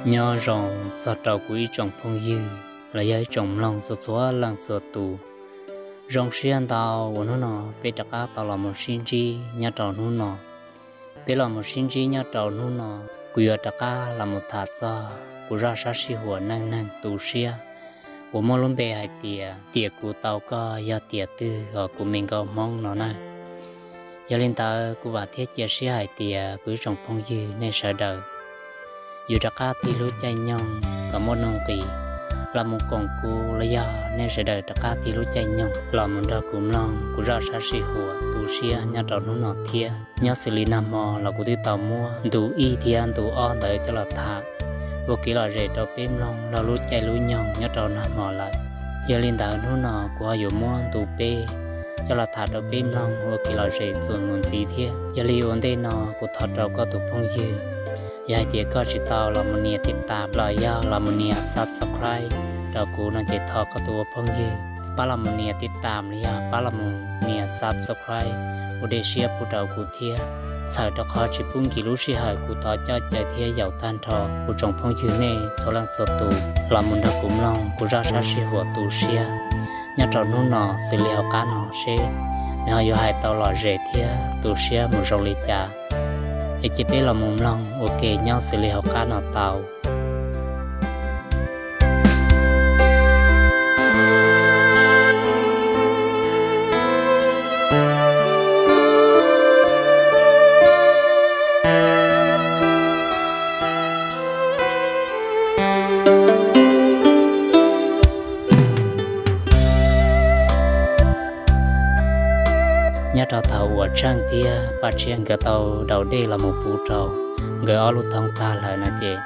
Nyob zoo txog rau kuv ib tsoom phooj ywg los yog ib tsoom mloog txhua txhua leej txhua tus. Zoo siab ntau uas hnub no peb rov qab tau los mus sib ntsib nyob rau hnub no. Peb los mus sib ntsib nyob rau hnub no, kuv yuav rov qab los mus tham txog kuv zaj sab sij huam neej neeg tu siab uas muaj lub npe hais tias Tiam Kuv Tau Koj Yog Tiam Twg Os Kuv Me Nkauj Hmoob no na. Yog li ntawd kuv vam thiab cia siab hais tias kuv ib tsoom phooj ywg nej sawv daws yuav rov qab tig lub caij nyoog kom muaj nuj nqis los mus koom kuv los yog nej sawv daws rov qab tig lub caij nyoog los mus nrog kuv mloog kuv zaj sab sij huam tu siab nyob rau hnub no thiab. Nyob xws li nag hmo los kuv twb tau muab ntu ib thiab ntu ob ntawd coj los tham ua kev lom zem rau peb mloog laug lub caij lub nyoog nyob rau nag hmo lawm. Yog li ntawd hnub no kuv ho yuav muab ntu peb coj los tham rau peb mloog ua kev lom zem txuas mus ntxiv thiab. Yog li ua ntej no kuv thov rau koj tus phooj ywg, yog hais tias koj tsis tau los mus nias tib tam los yog los mus nias subscribe rau kuv no ces thov koj tus ua phooj ywg pab los mus nias tib tam los yog pab los mus nias subscribe ua dej siab pub rau kuv thiab. Txhawm rau qhov tsis pub nkim lub sij hawm kuv thov coj caw thiab yaum tag nrho kuv tsoom phooj ywg nej txhua leej txhua tus los mus nrog kuv mloog kuv zaj sab sij huam tu siab nyob rau hnub no xws li hauv qab no seb nws ho yuav hais tau lom zem thiab tu siab mus zoo li cas. Es cia peb los mus mloog ua ke nyob xws li hauv qab no tau. Nyob rau thaum uas Tsheej thiab Paj Tshiab nkawd tau daus dej los mus pub rau nkawd ob lub thoob tag lawm no ces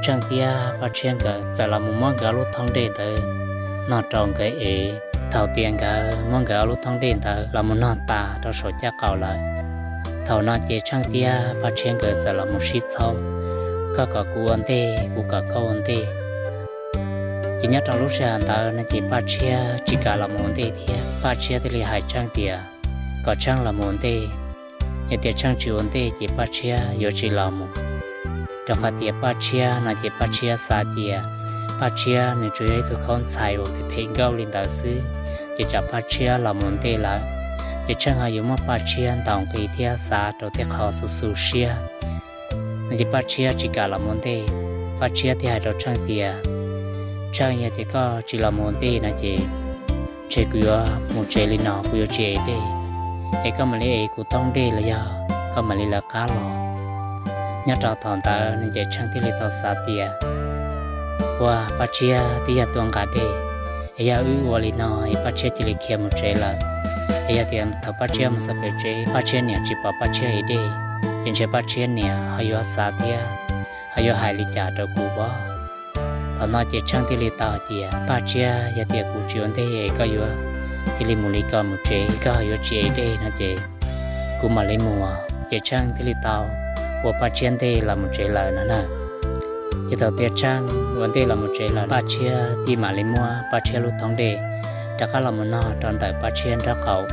Tsheej thiab Paj Tshiab nkawd txawm los mus muab nkawd ob lub thoob dej ntawd nog rau nkawd ev. Thaum tias nkawd muab nkawd ob lub thoob dej ntawd los mus nog tas rau saum caj qaum lawm, thaum no ces Tsheej thiab Paj Tshiab nkawd txawm los mus sib txhaub, koj kom kuv ua ntej, kuv kom koj ua ntej. Ces nyob rau lub sij hawm ntawd no ces Paj Tshiab tsis kam los mus ua ntej thiab. Paj Tshiab thiaj li hais Tsheej tias kom Tsheej los mus ua ntej, yog tias Tsheej tsis ua ntej ces Paj Tshiab yuav tsis los mus. Rau qhov tias Paj Tshiab no ces Paj Tshiab xav tias Paj Tshiab nws tsuas yog ib tug khaub ntxhais uas phem phem nkauj li ntawd xwb, ces tsam Paj Tshiab los mus ua ntej lawm ces Tsheej ho yuav muab Paj Tshiab ntaus nqi thiab xav rau tej qho xu xu siab. No ces Paj Tshiab tsis kam los mus ua ntej. Paj Tshiab thiaj hais rau Tsheej tias, Tsheej, yog tias koj tsis los mus ua ntej no ces ntshe kuv yuav mus tsev li no, kuv yuav tsis ev dej, es koj mam li ev kuv thoob dej los yog koj mam li lawv qab los. Nyob rau thaum ntawd no ces Tsheej thiaj li tau xav tias, ua, Paj Tshiab twb yog tuaj nqa dej, es yog wb ua li no es Paj Tshiab cia li khiav mus tsev lawm, es yog tias thaum Paj Tshiab mus txog pem tsev Paj Tshiab niam tsis pom Paj Tshiab ev dej, ces ntshe Paj Tshiab niam ho yuav xav thiab ho yuav hais li cas rau kuv os. Thaum no ces Tsheej thiaj li tau hais tias, Paj Tshiab, yog tias kuv tsis ua ntej es koj yuav cia li mus li ko mus tsev, koj ho yuav tsis ev dej no ces kuv mam li mus. Ces Tsheej thiaj li tau ua Paj Tshiab ntej los mus tsev lawm no na. Ces thaum tias Tsheej ua ntej los mus tsev lawm, Paj Tshiab thiaj mam li muab Paj Tshiab lub thoob dej rov qab los mus nog rau ntawm Paj Tshiab nraub qaum.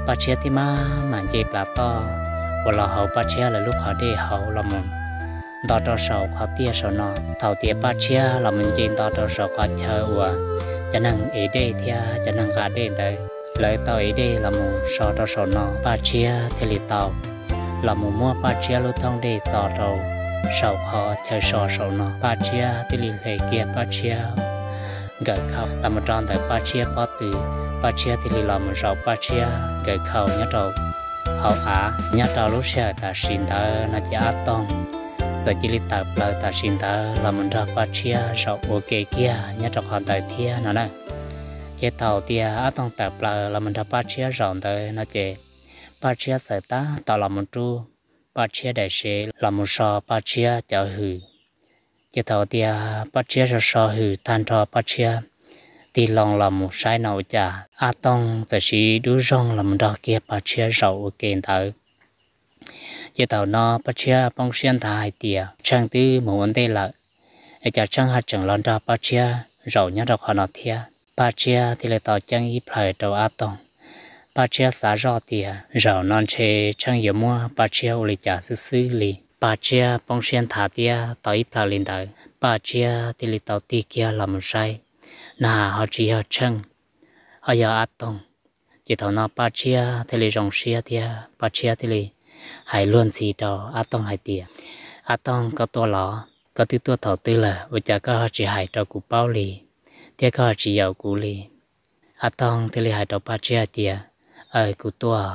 Paj Tshiab thiaj maj mam nce plas toj uas los hauv Paj Tshiab lawv lub qhov dej hauv los mus nto rau saum qhov tiaj saum no. Thaum tias Paj Tshiab los mus nce nto rau saum qhov chaw uas cov neeg ev dej thiab cov neeg nqa dej ntawd lawv tau ev dej los mus so rau saum no, Paj Tshiab thiaj li tau los mus muab Paj Tshiab lub thoob dej txo rau saum qhov chaw so saum no. Paj Tshiab thiaj li hle kiag Paj Tshiab nkawm khau los mus rau ntawm Paj Tshiab pob tw. Paj Tshiab thiaj li los mus zaum Paj Tshiab nkawm khau nyob rau hauv av. Nyob rau lub sij hawm tam sim ntawd no ces Ab Toog txawm cia li tawm plaws tam sim ntawd los mus nrog Paj Tshiab zaum ua ke kiag nyob rau qhov ntawd thiab no na. Ces thaum tias Ab Toog tawm plaws los mus nrog Paj Tshiab zaum ntawd no ces Paj Tshiab txawm tab tom los mus rub Paj Tshiab daim sev los mus so Paj Tshiab cov hws. Ces thaum tias Paj Tshiab so so hws tag nrho Paj Tshiab tig loo los mus saib no ua cas Ab Toog txawm siv dub zoog los mus nrog kiag Paj Tshiab zaum ua ke ntawd. Ces thaum no Paj Tshiab poob siab nthav hais tias Tsheej twb mus ua ntej lawm, es cas Tsheej ho tseem los nrog Paj Tshiab zaum nyob rau qhov no thiab. Paj Tshiab thiaj li tau ceeb ib plhaw rau Ab Toog. Paj Tshiab xav zoj tias zaum no ntshe Tsheej yuav muab Paj Tshiab ua li cas xwb xwb li. Paj Tshiab poob siab nthav thiab tau ib plhaw li ntawd, Paj Tshiab thiaj li tau tig kiag los mus saib, na has ho tsis yog Tsheej, ho yog Ab Toog. Ces thaum no Paj Tshiab thiaj li zoo siab thiab Paj Tshiab thiaj li hais luag ntxhi rau Ab Toog hais tias, Ab Toog, koj tuaj los? Koj twb tuaj thaum twg lawm, ua cas koj ho tsis hais rau kuv paub li, thiab koj ho tsis yaum kuv li? Ab Toog thiaj li hais rau Paj Tshiab hais tias, Aw, kuv tuaj,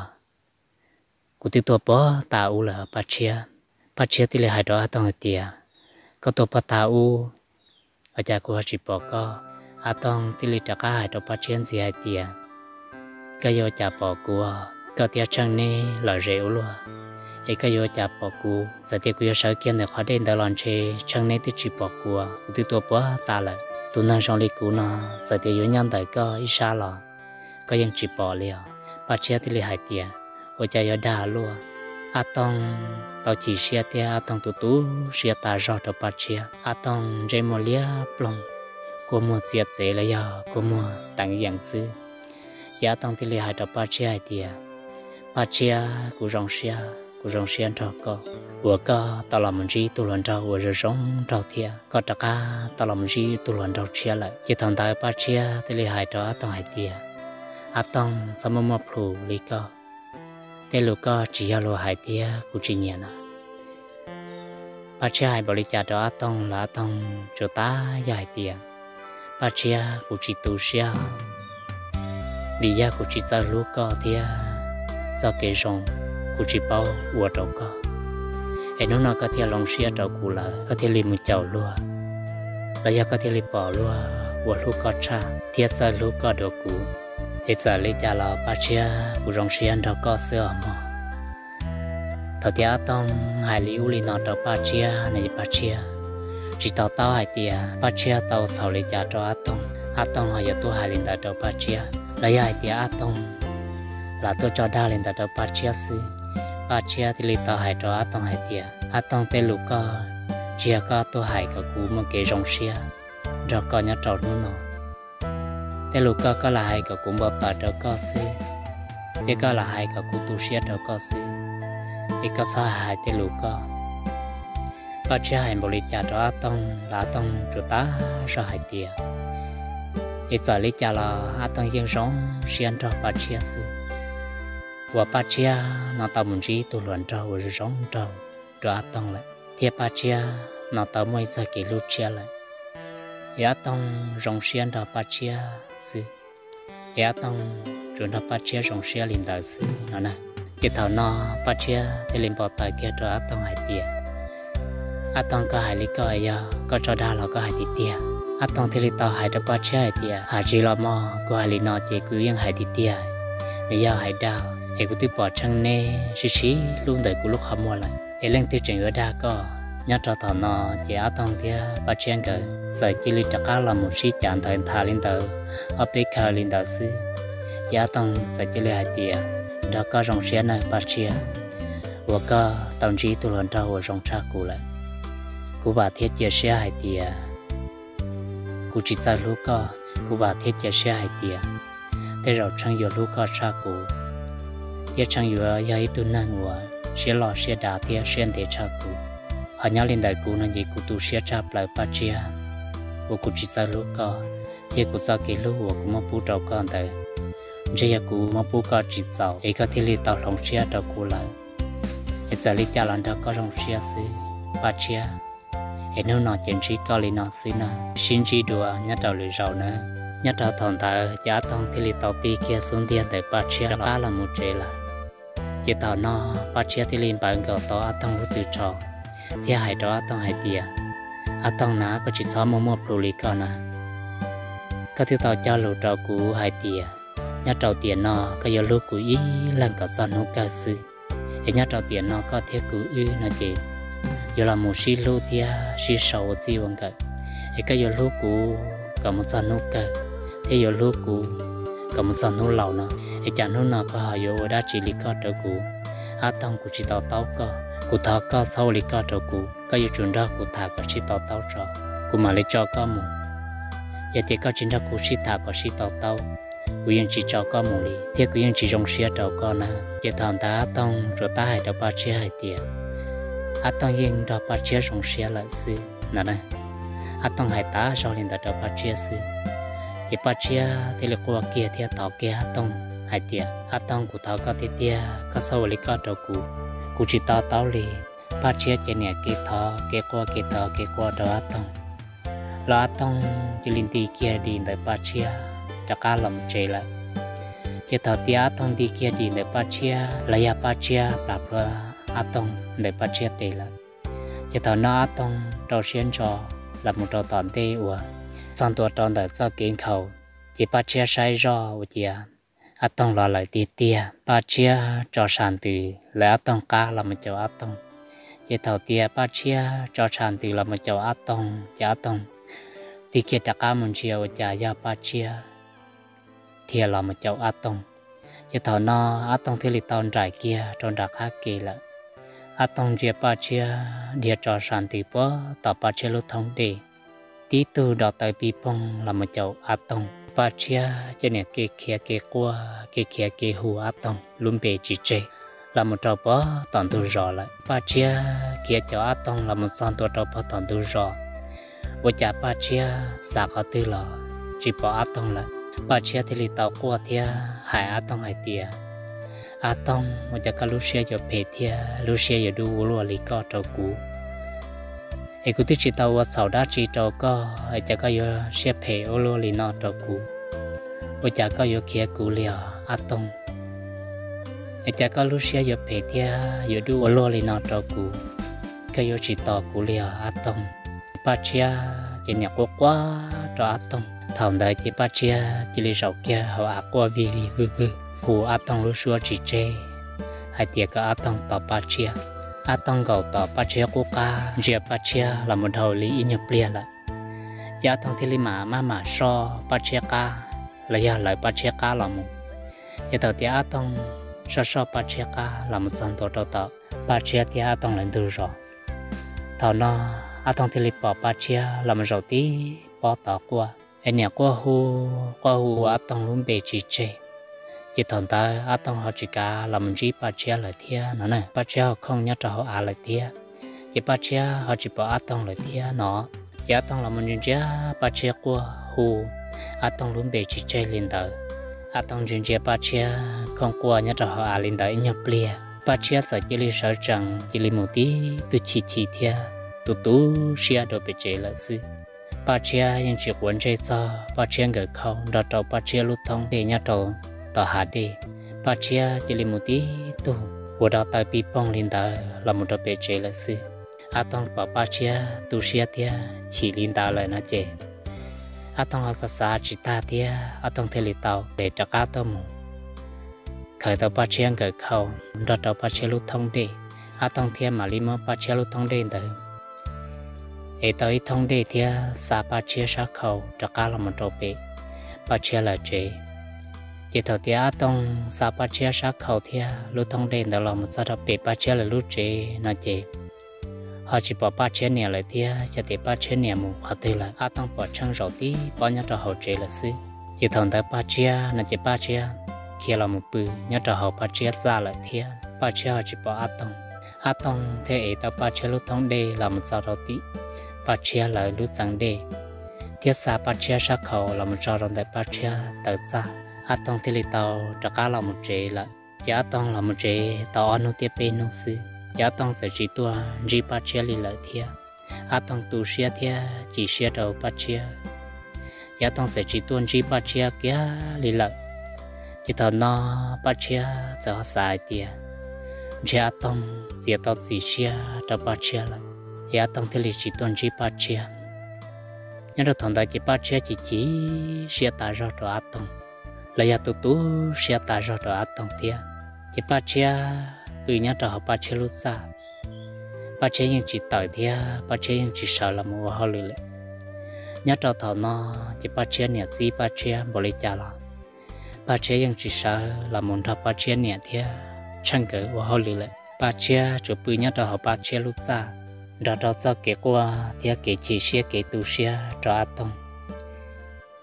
kuv twb tuaj puag ta ub lawm Paj Tshiab. Paj Tshiab thiaj li hais rau Ab Toog hais tias, Koj tuaj puag ta ub, ua cas kuv ho tsis pom koj? Ab Toog thiaj li rov qab hais rau Paj Tshiab ntxiv hais tias, Koj yuav ua cas pom kuv? Koj thiab Tsheej neb lom zem ua luaj, es koj yuav ua cas pom kuv? Txawm tias kuv yuav sawv kiag ntawm qhov dej ntawd los ntshe Tsheej neb twb tsis pom kuv, kuv twb tuaj puag ta lawm. Tus neeg zoo li kuv no, txawm tias yuav nyob ntawm koj ib sab los koj yeej tsis pom li os. Paj Tshiab thiaj li hais tias, Ua cas yuav dag luaj? Ab Toog tau chim siab thiab Ab Toog tu tu siab tas zog rau Paj Tshiab. Ab Toog ntsej muag liab ploog, kua muag txiav txev los yog kua muag teev yees xwb. Ces Ab Toog thiaj li hais rau Paj Tshiab hais tias, Paj Tshiab, kuv zoo siab, kuv zoo siab nrog koj, uas koj tau los mus ntsib tus hluas nraug uas zoo zoo nraug thiab koj rov qab tau los mus ntsib tus hluas nraug tshiab lawm. Ces thaum ntawd Paj Tshiab thiaj li hais rau Ab Toog hais tias, Ab Toog, txhob muaj muaj plhus li koj, tej lus koj tsis yog luag hais thiab kuv tsis nyiam na. Paj Tshiab hais npaum li cas rau Ab Toog los Ab Toog tsuas tab yog hais tias, Paj Tshiab, kuv tsis tu siab, vim yog kuv tsis txawj hlub koj thiab txoj kev zoo kuv tsis paub ua rau koj, es hnub no koj thiaj hloov siab rau kuv lawm koj thiaj li mus caum luag, los yog koj thiaj li pom luag uas hlub koj tshaj thiab txawj hlub koj dua kuv. Es txawm li cas los Paj Tshiab, kuv zoo siab nrog koj xwb os mog. Thaum tias Ab Toog hais li ub li no rau Paj Tshiab no ces Paj Tshiab tsis to taub hais tias Paj Tshiab tau txhaum li cas rau Ab Toog, Ab Toog ho yuav tuaj hais li ntawd rau Paj Tshiab, los yog hais tias Ab Toog lam tuaj tso dag li ntawd rau Paj Tshiab xwb. Paj Tshiab thiaj li tau hais rau Ab Toog hais tias, Ab Toog, tej lus koj tsis yog koj tuaj hais kom kuv muaj kev zoo siab nrog koj nyob rau hnub no. Tej lus koj, koj lam hais kom kuv npau taws rau koj xwb, thiab koj lam hais kom kuv tu siab rau koj xwb, es koj txhob hais tej lus koj. Paj Tshiab hais npaum li cas rau Ab Toog los Ab Toog tsuas tab zog hais tias, es txawm li cas los Ab Toog yeej zoo siab nrog Paj Tshiab xwb. Uas Paj Tshiab no tau mus ntsib tus hluas nraug uas zoo zoo nraug rau Ab Toog lawm, thiab Paj Tshiab no tau muaj ib txoj kev hlub tshiab lawm, es Ab Toog zoo siab nrog Paj Tshiab xwb, es Ab Toog tsuas nrog Paj Tshiab zoo siab li ntawd xwb no na. Ces thaum no Paj Tshiab thiaj li npau taws kiag rau Ab Toog hais tias, Ab Toog, koj hais li koj yog koj tso dag los koj hais tiag tiag? Ab Toog thiaj li tau hais rau Paj Tshiab hais tias, Hais tsis los mog, kuv hais li no ces kuv yeej hais tiag tiag. Nws yog hais dag es kuv twb pom Tsheej neb sib sib hlub ntawm kuv lub qhov muag lawm, es leej twg tseem yuav dag koj? Nyob rau thaum no ces Ab Toog thiab Paj Tshiab nkawd txawm cia li rov qab los mus sib cav ntawv nthav li ntawd ob peb khaw li ntawd xwb. Ces Ab Toog txawm cia li hais tias, Nrog koj zoo siab nawb Paj Tshiab, uas koj tau ntsib tus hluas nraug uas zoo tshaj kuv lawm. Kuv vam thiab cia siab hais tias kuv tsis txawj hlub koj, kuv vam thiab cia siab hais tias tej zaum Tsheej yuav hlub koj tshaj kuv, thiab Tsheej yuav yog ib tug neeg uas siab loj siab dav thiab siab ntev tshaj kuv. Ho nyob li ntawm kuv no ces kuv tu siab tshaj plaws Paj Tshiab, uas kuv tsis txawj hlub koj, thiab kuv txoj kev hlub uas kuv muab pub rau koj ntawd, ntshe yog kuv muab pub koj tsis txaus es koj thiaj li tau hloov siab rau kuv lawm. Es txawm li cas los nrog koj zoo siab xwb Paj Tshiab, es hnub no ces ntsib koj li no xwb na, sib ntsib dua nyob rau lwm zaus na. Nyob rau thaum ntawd ces Ab Toog thiaj li tau tig kiag xub ntiag ntawm Paj Tshiab rov qab los mus tsev lawm. Ces thaum no Paj Tshiab thiaj li npawv nkaus tau Ab Toog lub tw tsho thiab hais rau Ab Toog hais tias, Ab Toog na, koj tsis txhob muaj muaj plhus li koj na. Koj twb tau cog lus rau kuv hais tias nyob rau tiam no koj yuav hlub kuv ib leeg kom txog hnub kawg xwb. Es nyob rau tiam no koj thiab kuv wb no ces yuav los mus sib hlub thiab sib sau ua txij ua nkawm. Es koj yuav hlub kuv kom mus txog hnub kawg, thiab yuav hlub kuv kom mus txog hnub laus no. Es cas hnub no koj ho yuav ua dab tsi li koj rau kuv? Ab Toog, kuv tsis to taub koj, kuv thov koj txhob ua li koj rau kuv, koj yuav tsum nrog kuv tham kom sib to taub tso, kuv mam li tso koj mus. Yog tias koj tsis nrog kuv sib tham kom sib to taub, kuv yeej tsis tso koj mus li, thiab kuv yeej tsis zoo siab rau koj na. Ces thaum ntawd Ab Toog tsuas tab hais rau Paj Tshiab hais tias, Ab Tooj yeej nrog Paj Tshiab zoo siab lawm xwb no. Ab Tooj hais tas zog li ntawd rau Paj Tshiab xwb, ces Paj Tshiab thiaj li quaj kiag thiab thov kiag Ab Tooj hais tias, Ab Tooj, kuv thov koj tiag tiag, koj txhob ua li koj rau kuv, kuv tsis to taub li. Paj Tshiab ces niam kev thov kev quaj, kev thov kev quaj rau Ab Tooj, los Ab Tooj cia li nti kiag dim ntawm Paj Tshiab rov qab los mus tsev lawm. Ces thaum tias Ab Tooj nti kiag dim ntawm Paj Tshiab los yog Paj Tshiab plam plhuav Ab Tooj ntawm Paj Tshiab tes lawm, ces thaum no Ab Tooj rau siab ntso los mus rau tom ntej uas txog ntua rau ntawm txoj kev nkhaus, ces Paj Tshiab saib zoj ua ciav Ab Tooj los lawm tiag tiag. Paj Tshiab tso tsha ntws lawv Ab Tooj qab los mus caum Ab Tooj. Ces thaum tias Paj Tshiab tso tsha ntws los mus caum Ab Tooj, ces Ab Tooj tig kiag rov qab mus ntsia ua cas yog Paj Tshiab dhia los mus caum Ab Tooj. Ces thaum no Ab Tooj thiaj li tau nraim kiag rau nram qab ke lawm. Ab Tooj ntsia Paj Tshiab dhia tso tsha ntws puag tom Paj Tshiab lub thoob dej, tib tug dov taw pig poog los mus caum Ab Tooj. Paj Tshiab ces niam kev khiav kev quaj, kev khiav kev hu Ab Tooj lub npe tsis tseg los mus rau puag tom ntug zos lawm. Paj Tshiab khiav caum Ab Tooj los mus txog ntua rau puag tom ntug zos, ua cas Paj Tshiab xav qhov twg los tsis pom Ab Tooj lawm. Paj Tshiab thiaj li tau quaj thiab hais Ab Tooj hais tias, Ab Tooj, ua cas koj lub siab yuav phem thiab lub siab yuav dub ua luaj li koj rau kuv? Es kuv twb tsis tau ua txhaum dab tsi rau koj es cas koj yuav siab phem ua luaj li no rau kuv? Ua cas koj yuav khiav kuv li os Ab Tooj? Es cas koj lub siab yuav phem thiab yuav dub ua luaj li no rau kuv? Koj yuav tsis tos kuv li os Ab Tooj? Paj Tshiab ces niam quaj quaj rau Ab Tooj. Thaum ntawd ces Paj Tshiab cia li zaum kiag hauv av quaj vig vig vwg vwg hu Ab Tooj lub suab tsis tseg hais tias kom Ab Tooj tos Paj Tshiab. Ab Tooj nkaum tom Paj Tshiab qub qab ntsia Paj Tshiab los mus dhau li ib nyuag pliag lawm, ces Ab Tooj thiaj li mam maj mam soj Paj Tshiab qab los yog lawv Paj Tshiab qab los mus. Ces thaum tias Ab Tooj soj soj Paj Tshiab qab los mus txog ntua rau tom Paj Tshiab thiab Ab Tooj lawv ntug zos, thaum no Ab Tooj thiaj li pom Paj Tshiab los mus zaum tib pob tod quaj es niam quaj hu quaj hu Ab Tooj lub npe tsis tseg. Ces thaum ntawd Ab Tooj ho tsis kav los mus ntsib Paj Tshiab lawm thiab no na, Paj Tshiab ho khooj nyob rau hauv av lawm thiab. Ces Paj Tshiab ho tsis pom Ab Tooj lawm thiab no. Ces Ab Tooj los mus ntsia ntsia Paj Tshiab quaj hu Ab Tooj lub npe tsis tseg li ntawd. Ab Tooj ntsia ntsia Paj Tshiab khooj quaj nyob rau hauv av li ntawd ib nyuag pliag, Paj Tshiab txawm cia li sawv tsees cia li mus tib tug chim chim thiab tu tu siab rau pem tsev lawm xwb. Paj Tshiab yeej tsis quav ntsej txog Paj Tshiab nkawm khau nrog rau Paj Tshiab lub thoob dej nyob rau tom hav dej. Paj Tshiab cia li mus tib tug ua dov taw pig poog li ntawd los mus rau pem tsev lawm xwb. Ab Tooj pom Paj Tshiab tu siab thiab chim li ntawd lawm no ces Ab Tooj ho xav xav tsis tag thiab Ab Tooj thiaj li tau tes rov qab tuaj mus khaws tau Paj Tshiab nkawm khau nrog rau Paj Tshiab lub thoob dej. Ab Tooj thiaj mam li muab Paj Tshiab lub thoob dej ntawd ev tau ib thoob dej thiab xa Paj Tshiab sab khau rov qab los mus rau pem Paj Tshiab lawv tsev. Ces thaum tias Ab Tooj xa Paj Tshiab sab khau thiab lub thoob dej ntawd los mus txog rau pem Paj Tshiab lawv lub tsev no ces ho tsis pom Paj Tshiab niam lawm thiab, xyov tias Paj Tshiab niam mus qhov twg lawm. Ab Tooj pom Tsheej zaum tib pob nyob rau hauv tsev lawm xwb. Ces thaum ntawd Paj Tshiab no ces Paj Tshiab khiav los mus pw nyob rau hauv Paj Tshiab txaj lawm thiab, Paj Tshiab ho tsis pom Ab Tooj. Ab Tooj thiaj ev tau Paj Tshiab lub thoob dej los mus txog rau tim Paj Tshiab lawv lub txeev dej thiab xa Paj Tshiab sab khau los mus tso rau ntawm Paj Tshiab taw txaj. Ab Tooj thiaj li tau rov qab los mus tsev lawm. Ces Ab Tooj los mus tsev tau ob hnub thiab peb hnub xwb ces Ab Tooj txawm tsis tuaj ntsib Paj Tshiab li lawm thiab. Ab Tooj tu siab thiab chim siab rau Paj Tshiab, ces Ab Tooj txawm tsis tuaj ntsib Paj Tshiab kiag li lawm. Ces thaum no Paj Tshiab txawm ho xav hais tias ntshe Ab Tooj txiav tau txim siab rau Paj Tshiab lawm, es Ab Tooj thiaj li tsis tuaj ntsib Paj Tshiab. Nyob rau thaum ntawd ces Paj Tshiab chim chim siab tas zog rau Ab Tooj, los yog tu tu siab tas zog rau Ab Tooj thiab. Ces Paj Tshiab pw nyob rau hauv Paj Tshiab lub txaj, Paj Tshiab yeej tsis tawm thiab Paj Tshiab yeej tsis sawv los mus ua hauj lwm lawm. Nyob rau thaum no ces Paj Tshiab niam txib Paj Tshiab npaum li cas los Paj Tshiab yeej tsis sawv los mus nrog Paj Tshiab niam thiab Tsheej nkawd ua hauj lwm lawm. Paj Tshiab tsuas pw nyob rau hauv Paj Tshiab lub txaj nrog rau txoj kev quaj thiab kev chim siab kev tu siab rau Ab Tooj.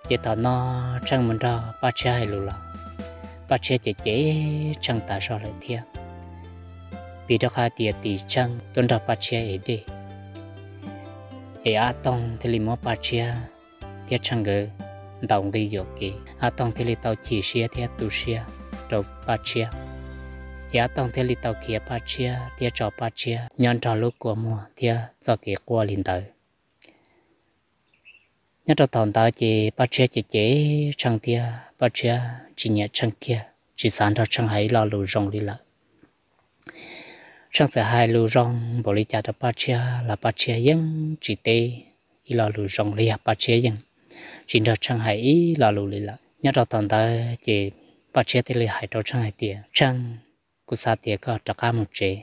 Ces thaum no Tsheej mus nrog Paj Tshiab hais lus los Paj Tshiab ces cem Tsheej tas zog lawm thiab. Vim rau qhov tias tim Tsheej tuaj nrog Paj Tshiab ev dej, es Ab Toog thiaj li muab Paj Tshiab thiab Tsheej nkawd ntaus nqi yuam kev. Ab Toog thiaj li tau chim siab thiab tu siab rau Paj Tshiab, es Ab Toog thiaj li tau khiav Paj Tshiab thiab tso Paj Tshiab nyob nrog lub kua muag thiab txoj kev quaj li ntawd. Nyob rau thaum ntawd ces Paj Tshiab ces cem Tsheej thiab Paj Tshiab tsis nyiam Tsheej kiag, tsis xav nrog Tsheej hais ib lo lus zoo li lawm. Tsheej txawm hais lus zoo npaum li cas rau Paj Tshiab los Paj Tshiab yeej tsis teb ib lo lus zoo li, yog Paj Tshiab yeej tsis nrog Tsheej hais ib lo lus li lawm. Nyob rau thaum ntawd ces Paj Tshiab thiaj li hais rau Tsheej hais tias, Tsheej, kuv xav tias koj rov qab mus tsev.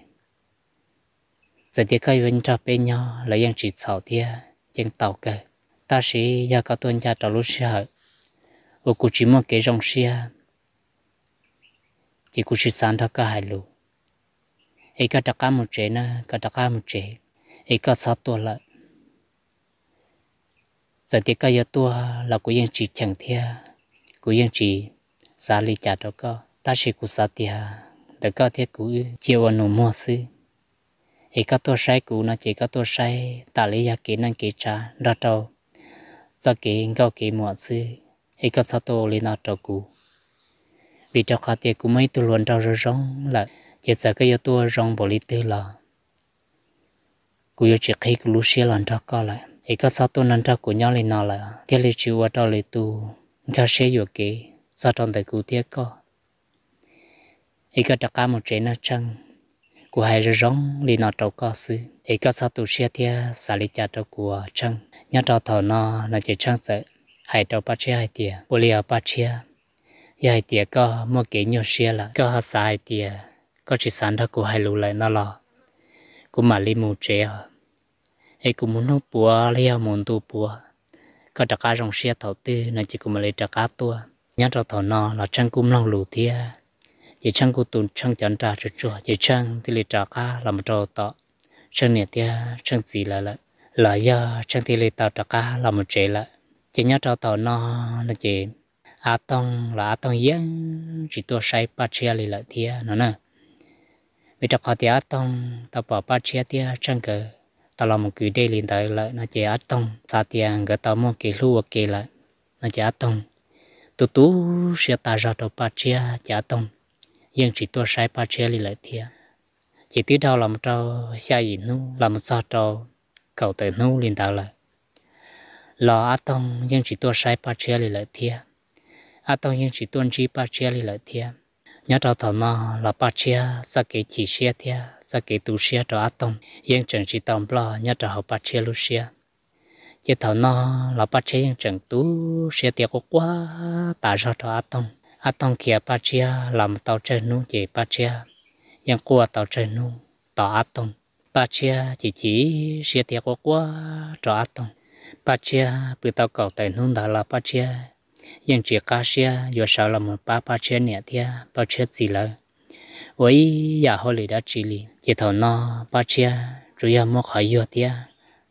Txawm tias koj yuav nrog peb nyob los yeej tsis txhaum thiab yeej tau kawg, tab sis yog koj tuaj ncaj rau lub sij hawm uas kuv tsis muaj kev zoo siab, ces kuv tsis xav nrog koj hais lus, es koj rov qab mus tsev na, koj rov qab mus tsev, es koj txhob tuaj lawm. Txawm tias koj yuav tuaj los kuv yeej tsis cheem thiab kuv yeej tsis xav li cas rau koj, tab sis kuv xav tias ntawm koj thiab kuv wb cia ua nus muag xwb. Es koj tuaj saib kuv no ces koj tuaj saib tas li yog kev neej kev tsav nrog rau txoj kev nkauj kev muam xwb, es koj txhob tuaj ua li no rau kuv. Vim rau qhov tias kuv muaj ib tug hluas nraug zoo zoo lawm, ces txawm koj yuav tuaj zoo npaum li twg los kuv yuav tsis qhib kuv lub siab los nrog koj lawm. Es koj txhob tuaj nrog kuv nyob li no lawm thiaj li tsis ua rau lwm tus nkag siab yuam kev txog rau ntawm kuv thiab koj. Es koj rov qab mus tsev nawb Tsheej, kuv hais zoo zoo li no rau koj xwb, es koj txhob tu siab thiab xav li cas rau kuv Tsheej. Nyob rau thaum no no ces Tsheej txawm hais rau Paj Tshiab hais tias, ua li os Paj Tshiab, yog hais tias koj muaj kev nyuaj siab lawm, koj ho xav hais tias koj tsis xav nrog kuv hais lus lawm no los kuv mam li mus tsev os. Es kuv mus hnub puav los yog mus ntu puav, koj rov qab zoo siab thaum twg no ces kuv mam li rov qab tuaj. Nyob rau thaum no los Tsheej kuj mloog lus thiab, ces Tsheej kuj tu Tsheej cov nra tsuag tsuag, ces Tsheej thiaj li rov qab los mus rau tom Tsheej niam thiab Tsheej txiv lawv lawm, los yog Tsheej thiaj li tau rov qab los mus tsev lawm. Ces nyob rau thaum no no ces Ab Toog los Ab Toog yeej tsis tuaj saib Paj Tshiab li lawm thiab no na. Vim rau qhov tias Ab Toog tau pom Paj Tshiab thiab Tsheej nkawd tau los mus kwv dej li ntawd lawm no ces Ab Toog xav tias nkawd tau muaj kev hlub ua ke lawm no ces Ab Toog tu tu siab tas zog rau Paj Tshiab ces Ab Toog yeej tsis tuaj saib Paj Tshiab li lawm thiab. Ces twb dhau los mus rau xya yim hnub los mus txog rau kaum tawm hnub li ntawd lawm, los Ab Toog yeej tsis tuaj saib Paj Tshiab li lawm thiab. Ab Toog yeej tsis tuaj ntsib Paj Tshiab li lawm thiab. Nyob rau thaum no los Paj Tshiab txoj kev chim siab thiab txoj kev tu siab rau Ab Toog yeej tseem tsis tau nploj nyob rau hauv Paj Tshiab lub siab. Ces thaum no los Paj Tshiab yeej tseem tu siab tias quaj quaj tas zog rau Ab Toog. Ab Toog khiav Paj Tshiab los mus tau tsawg hnub ces Paj Tshiab yeej quaj tau tsawg hnub tos Ab Toog. Paj Tshiab chim chim siab tias quaj quaj rau Ab Toog. Paj Tshiab pw tau kaum tawm hnub ntawd los Paj Tshiab yeej tsis qab siab yuav sawv los mus pab Paj Tshiab niam thiab Paj Tshiab txiv lawv ua ib yam hauj lwm dab tsi li. Ces thaum no Paj Tshiab tsuas yog muab qhov yuag thiab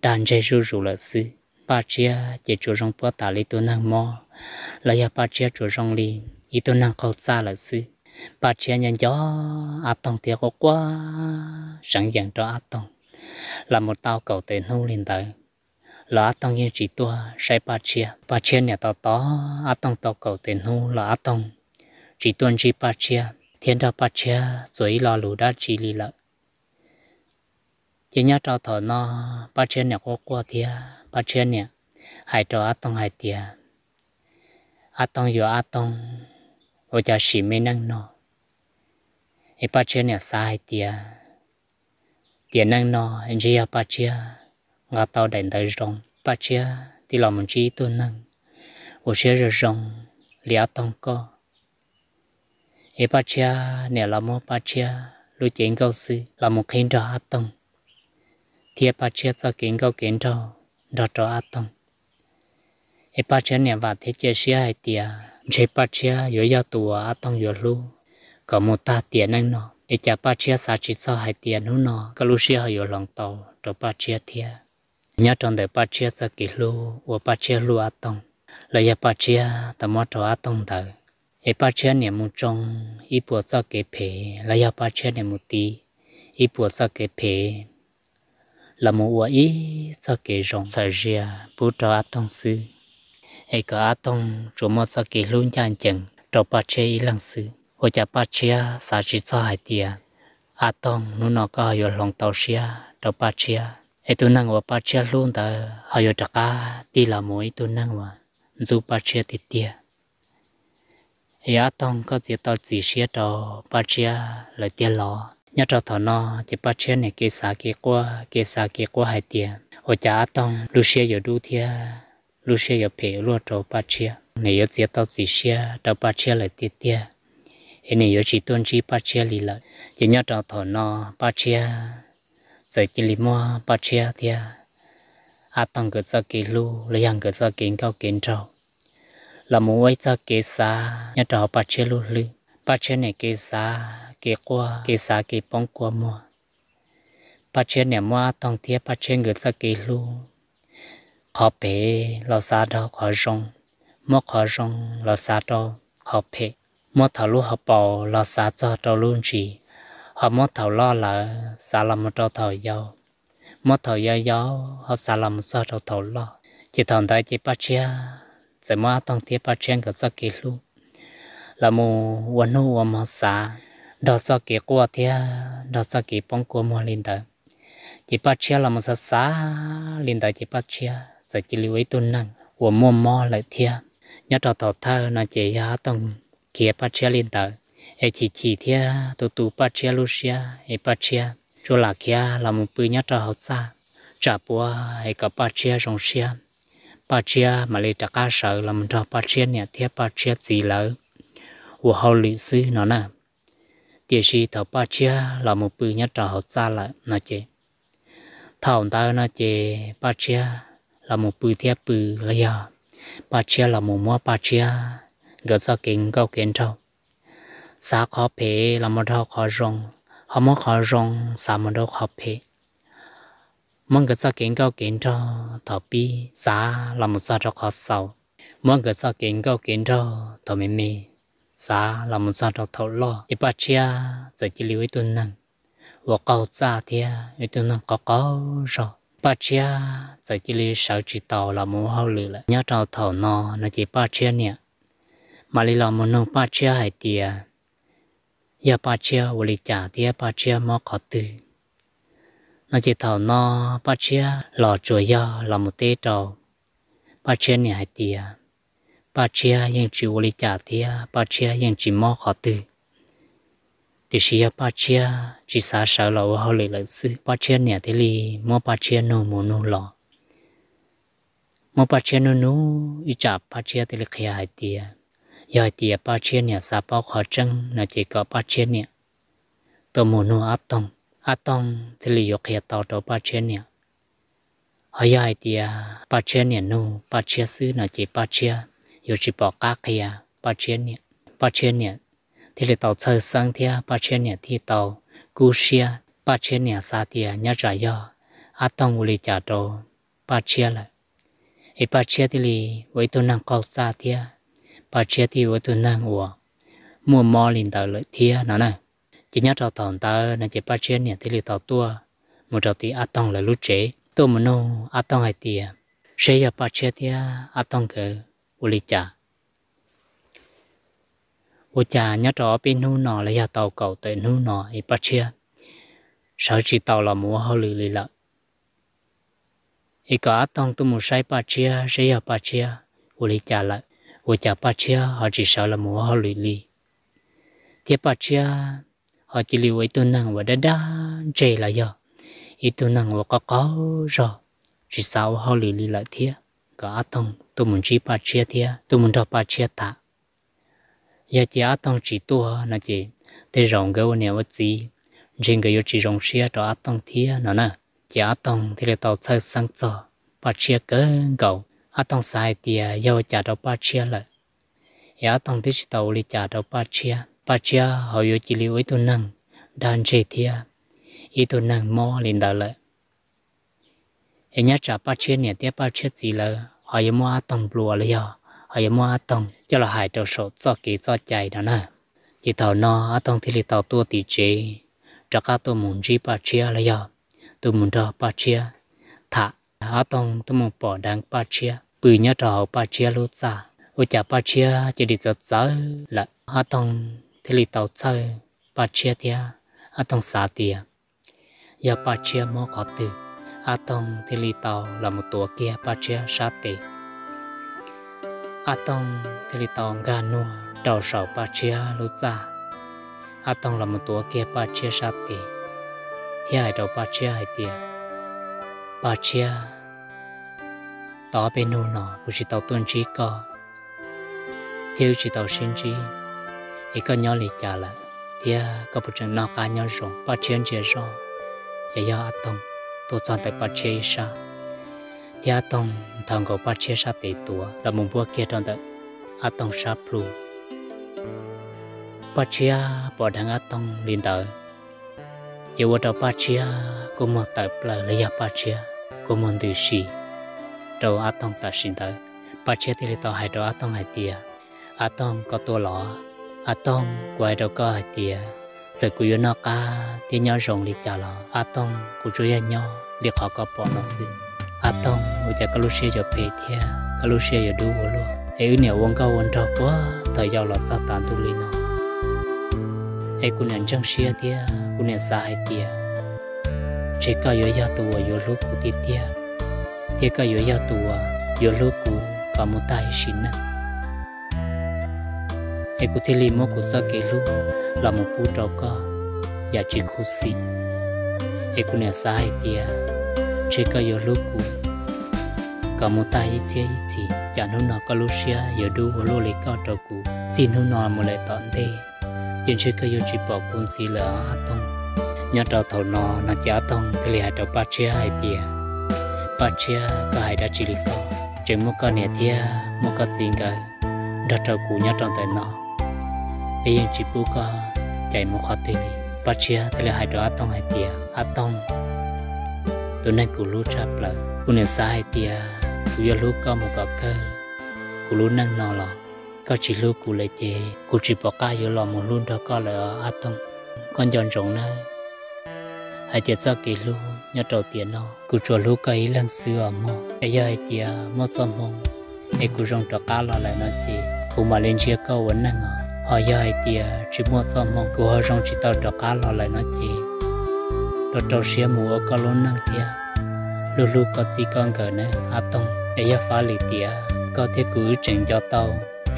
dag ntseg zuj zus lawm xwb. Paj Tshiab ces tsuas zoo puab tas li tus neeg mob, los yog Paj Tshiab tsuas zoo li ib tug neeg qaug txaj lawm xwb. Paj Tshiab nyob nco Ab Toog thiab quaj quaj seev yees rau Ab Toog los mus tau kaum tawm hnub li ntawd, los Ab Toog yeej tsis tuaj saib Paj Tshiab. Paj Tshiab niam tos tos Ab Toog tau kaum tawm hnub los Ab Toog tsis tuaj ntsib Paj Tshiab thiab nrog Paj Tshiab txuas ib lo lus dab tsi li lawm. Ces nyob rau thaum no Paj Tshiab niam quaj quaj thiab Paj Tshiab niam hais rau Ab Toog hais tias, Ab Toog yuav Ab Toog, ua cas sim me neej no? Es Paj Tshiab niam xav hais tias, tiam neej no ntshe yog Paj Tshiab nqa tau daim ntawv zoo, Paj Tshiab thiaj los mus ntsib ib tug neeg uas siab zoo zoo li Ab Toog koj. Es Paj Tshiab niam los muab Paj Tshiab lub cev nkauj xwb los mus qhib nrog Ab Toog, thiab Paj Tshiab txoj kev nkauj kev nraug nrog rau Ab Toog. Es Paj Tshiab niam vam thiab cia siab hais tias ntshe Paj Tshiab yuav yog tus uas Ab Toog yuav hlub kom mus tag tiam neej no. Es cas Paj Tshiab xav tsis txog hais tias hnub no koj lub siab ho yuav hloov tau rau Paj Tshiab thiab. Nyob rau ntawm Paj Tshiab txoj kev hlub uas Paj Tshiab hlub Ab Toog, los yog Paj Tshiab tau muab rau Ab Toog ntawd, es Paj Tshiab niam mus tsoo ib puas txoj kev phem los yog Paj Tshiab niam mus tiv ib puas txoj kev phem los mus ua ib txoj kev zoo txhawm zias pub rau Ab Toog xwb, es kom Ab Toog tsuas muaj txoj kev hlub ncaj ncees rau Paj Tshiab ib leeg xwb. Ua cas Paj Tshiab xav tsis txog hais tias Ab Toog hnub no koj ho yuav hloov tau siab rau Paj Tshiab, es tus neeg uas Paj Tshiab hlub ntawd ho yuav rov qab tig los mus ib tug neeg uas ntxub Paj Tshiab tiag tiag. Es Ab Toog, koj txiav tau txim siab rau Paj Tshiab lawm tiag los? Nyob rau thaum no ces Paj Tshiab niam kev xav kev quaj, kev xav kev quaj hais tias ua cas Ab Toog lub siab yuav dub thiab lub siab yuav phem luaj rau Paj Tshiab. Niam yuav txiav tau txim siab rau Paj Tshiab lawm tiag tiag, es niam yuav tsis tuaj ntsib Paj Tshiab li lawm. Ces nyob rau thaum no Paj Tshiab txawm cia li muab Paj Tshiab thiab Ab Toog nkawd txoj kev hlub los yog nkawd txoj kev nkauj kev nraug los mus ua ib txoj kev xav nyob rau hauv Paj Tshiab lub hlwb. Paj Tshiab niam kev xav kev quaj, kev xav kev poob kua muag. Paj Tshiab niam muab Ab Toog thiab Paj Tshiab nkawd txoj kev hlub, qhov phem los xav rau qhov zoo, muab qhov zoo los xav rau qhov phem, muab thaum lub hauv paus los xav txog rau lub ntsis, ho muab thaum loj lawm xav los mus rau thaum yau, muab thaum yau yau ho xav los mus txog rau thaum loj. Ces thaum ntawd ces Paj Tshiab txawm muab Ab Toog thiab Paj Tshiab nkawd txoj kev hlub los mus ua hnub ua hmo xav, nrog txoj kev quaj thiab nrog txoj kev poob kua muag li ntawd. Ces Paj Tshiab los mus xav xav li ntawd ces Paj Tshiab txawm cia li ua ib tug neeg uas muaj mob lawm thiab. Nyob rau thaum thawj no ces yog Ab Toog khiav Paj Tshiab li ntawd, es chim chim thiab tu tu Paj Tshiab lub siab es Paj Tshiab tsuas lam khiav los mus pw nyob rau hauv txaj, tsam puas es kom Paj Tshiab zoo siab, Paj Tshiab mam li rov qab sawv los mus nrog Paj Tshiab niam thiab Paj Tshiab txiv lawv ua hauj lwm xwb no na. Tiam sis thaum Paj Tshiab los mus pw nyob rau hauv txaj lawm no ces, thaum ntawd no ces Paj Tshiab los mus pw thiab pw los yog Paj Tshiab los mus muab Paj Tshiab nkawd txoj kev nkauj kev nraug, xav qhov phem los mus rau qhov zoo, ho muab qhov zoo xav mus rau qhov phem, muab nkawd txoj kev nkauj kev nraug thaum pib xav los mus txog rau qhov xaus, muab nkawd txoj kev nkauj kev nraug thaum me me xav los mus txog rau thaum loj. Ces Paj Tshiab txawm cia li ua ib tug neeg uas qaug txaj thiab ib tug neeg qaug qaug zog. Paj Tshiab txawm cia li sawv tsis taus los mus ua hauj lwm lawm. Nyob rau thaum no no ces Paj Tshiab niam mam li los mus nug Paj Tshiab hais tias yog Paj Tshiab ua li cas thiab Paj Tshiab mob qhov twg no ces thaum no Paj Tshiab los tsuas yog los mus teb rau Paj Tshiab niam hais tias Paj Tshiab yeej tsis ua li cas thiab Paj Tshiab yeej tsis mob qhov twg, tiam sis yog Paj Tshiab tsis xav sawv los ua hauj lwm lawm xwb. Paj Tshiab niam thiaj li muab Paj Tshiab nug mus nug los, muab Paj Tshiab nug nug ib tsam Paj Tshiab thiaj li qhia hais tias yog hais tias Paj Tshiab niam xav paub qhov tseeb no ces kom Paj Tshiab niam tuaj mus nug Ab Toog, Ab Toog thiaj li yuav qhia tau rau Paj Tshiab niam. Ho yog hais tias Paj Tshiab niam nug Paj Tshiab xwb no ces Paj Tshiab yuav tsis pom qab qhia Paj Tshiab niam. Paj Tshiab niam thiaj li tau txhawj xeeb thiab Paj Tshiab niam thiaj tau kub siab. Paj Tshiab niam xav tias nyob tsam yog Ab Toog ua li cas rau Paj Tshiab lawm, es Paj Tshiab thiaj li ua ib tug neeg qaug txaj thiab Paj Tshiab thiaj ua ib tug neeg uas muaj mob li ntawd lawm thiab no na. Ces nyob rau thaum ntawd no ces Paj Tshiab niam thiaj li tau tuaj mus rau tim Ab Toog lawv lub tsev, tuaj mus nug Ab Toog hais tias seb yog Paj Tshiab thiab Ab Toog nkawd ua li cas, ua cas nyob rau ob peb hnub no los yog tau kaum tawm hnub no es Paj Tshiab sawv tsis tau los mus ua hauj lwm li lawm. Es kom Ab Toog tuaj mus saib Paj Tshiab seb yog Paj Tshiab ua li cas lawm, ua cas Paj Tshiab ho tsis sawv los mus ua hauj lwm li, thiab Paj Tshiab ho cia li ua ib tug neeg uas dab dab ntseg los yog ib tug neeg uas qaug qaug zog, tsis xav ua hauj lwm li lawm thiab. Kom Ab Toog tuaj mus ntsib Paj Tshiab thiab tuaj mus nrog Paj Tshiab tham. Yog tias Ab Toog tsis tuaj no ces tej zaum nkawd ua niam ua txiv ntshe nkawd yuav tsis zoo siab rau Ab Toog thiab no na. Ces Ab Toog thiaj li tau txhawj xeeb txog Paj Tshiab kawg nkaus. Ab Toog xav hais tias yog ua cas rau Paj Tshiab lawm, es Ab Toog twb tsis tau ua li cas rau Paj Tshiab, Paj Tshiab ho yuav cia li ua ib tug neeg dag ntseg thiab ib tug neeg mob li ntawd lawm. Es nyob tsam Paj Tshiab niam thiab Paj Tshiab txiv lawv ho yuav muab Ab Toog nplua los yog ho yuav muab Ab Toog coj los hais rau saum txoj kev txoj cai no na. Ces thaum no Ab Toog thiaj li tau tuaj tim tsev, rov qab tuaj mus ntsib Paj Tshiab los yog tuaj mus nrog Paj Tshiab tham. Ab Toog tuaj mus pom dheev Paj Tshiab pw nyob rau hauv Paj Tshiab lub txaj, ua cas Paj Tshiab cia li txawv txawv lawm. Ab Toog thiaj li tau txhawj Paj Tshiab thiab Ab Toog xav tias yog Paj Tshiab mob qhov twg, Ab Toog thiaj li tau los mus tuav kiag Paj Tshiab sab tes. Ab Toog thiaj li tau nkag nuag rau saum Paj Tshiab lub txaj. Ab Toog los mus tuav kiag Paj Tshiab sab tes thiab hais rau Paj Tshiab hais tias, Paj Tshiab, tau ob peb hnub no kuv tsis tau tuaj ntsib koj thiab wb tsis tau sib ntsib, es koj nyob li cas lawm thiab koj puas tseem noj qab nyob zoo? Paj Tshiab ntsia zoj, ces yog Ab Toog tuaj txog ntawm Paj Tshiab ib sab, thiab Ab Toog nthos nkaus Paj Tshiab sab tes tuav los mus npuab kiag rau ntawm Ab Toog sab plhu. Paj Tshiab pom dheev Ab Toog li ntawd, ces ua rau Paj Tshiab kua muag tawm plaws los yog Paj Tshiab kua muag ntws si rau Ab Toog tam sim ntawd. Paj Tshiab thiaj li tau hais rau Ab Toog hais tias, Ab Toog, koj tuaj los? Ab Toog, kuv hais rau koj hais tias txawm kuv yuav noj qab thiab nyob zoo li cas los Ab Toog, kuv tsuas yog nyob li qhov koj pom no xwb. Ab Toog, ua cas koj lub siab yuav phem thiab koj lub siab yuav dub ua luaj, es wb niam ua nkauj ua nraug puag thaum yau los txog tav ntuj li no, es kuv niam ntseeg siab thiab kuv niam xav hais tias ntshe koj yuav yog tus uas yuav hlub kuv tiag tiag, thiab koj yuav yog tus uas yuav hlub kuv kom mus tag ib sim neej. Es kuv thiaj li muab kuv txoj kev hlub los mus pub rau koj yam tsis khuv xim. Es kuv niam xav hais tias ntshe koj yuav hlub kuv kom mus tag ib txhiab ib txhis, cas hnub no koj lub siab yuav dub ua luaj li koj rau kuv. Txij hnub no mus lawm tom ntej, ces ntshe koj yuav tsis pom kuv ntxiv lawm Ab Toog. Nyob rau thaum no no ces Ab Toog thiaj li hais rau Paj Tshiab hais tias, Paj Tshiab, koj hais dab tsi li ko? Tseem muaj koj niam thiab muaj koj txiv nkawd nrog rau kuv nyob rau ntawm no, peb yeej tsis pub koj cais mus qhov twg li. Paj Tshiab thiaj li hais rau Ab Toog hais tias, Ab Toog, tus neeg kuv hlub tshaj plaws, kuv niam xav hais tias kuv yuav hlub koj mus kom kawg kuv lub neej no los koj tsis hlub kuv lawm ces kuv tsis pom qab yuav los mus hlub nrog koj lawm Ab Toog. Koj nco ntsoov nawb, hais tias txoj kev hlub nyob rau tiam no kuv tsuas hlub koj ib leeg xwb os mog. Es yog hais tias muaj txoj hmoo es kuv zoo rov qab los lawm no ces kuv mam li ntsia koj ua neej os. Ho yog hais tias tsis muaj txoj hmoo kuv ho zoo tsis tau rov qab los lawm no ces rau rau siab mus ua koj lub neej thiab hlub hlub koj txij koj nkawm nawb Ab Toog. Es yog faj li tias koj thiab kuv wb tseem nco tau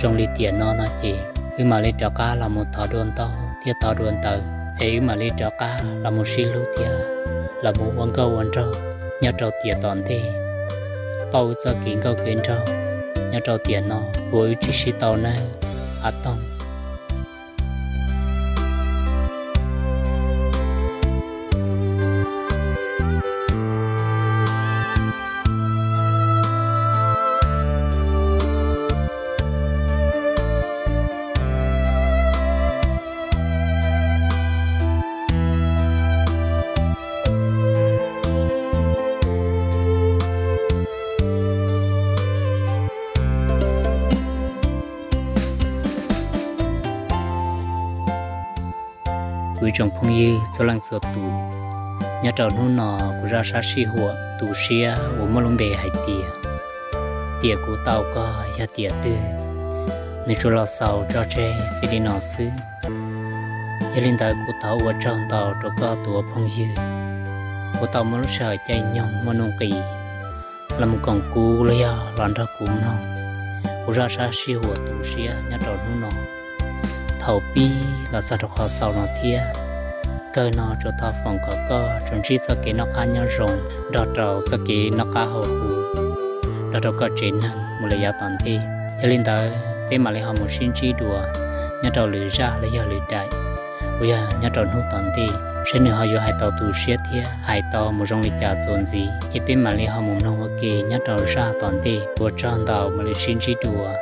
zoo li tiam no no ces wb mam li rov qab los mus thov dua ntaub thiab thov dua ntawv, es wb mam li rov qab los mus sib hlub thiab los mus ua nkauj ua nraug nyob rau tiam tom ntej, pauj wb txoj kev nkauj kev nraug nyob rau tiam no uas wb tsis sib tau nawb Ab Toog. Kuv ib tsoom phooj ywg txhua leej txhua tus, nyob rau hnub no kuv zaj sab sij huam tu siab uas muaj lub npe hais tias tiam kuv tau koj yog tiam twg, nws tsuas los xaus tso tseg txij li no xwb. Yog li ntawd kuv thov ua tsaug ntau rau koj tus ua phooj ywg uas tau muaj lub sij hawm caij nyoog muaj nuj nqis los mus koom kuv los yog los nrog kuv mloog kuv zaj sab sij huam tu siab nyob rau hnub no thaum pib los txog rau qhov xaus no thiab. Kawg no tsuas thov foom kom koj tsuas ntsib txoj kev noj qab nyob zoo nrog rau txoj kev noj qab haus huv nrog rau koj tsev neeg mus lawm yav tom ntej. Yog li ntawd peb mam li ho mus sib ntsib dua nyob rau lwm zaj los yog lwm daim uas yog nyob rau hnub tom ntej, saib nws ho yuav hais tau tu siab thiab hais tau mus zoo li cas txuas ntxiv, ces peb mam li ho mus mloog ua ke nyob rau zaj tom ntej. Ua tsaug ntau, mam li sib ntsib dua.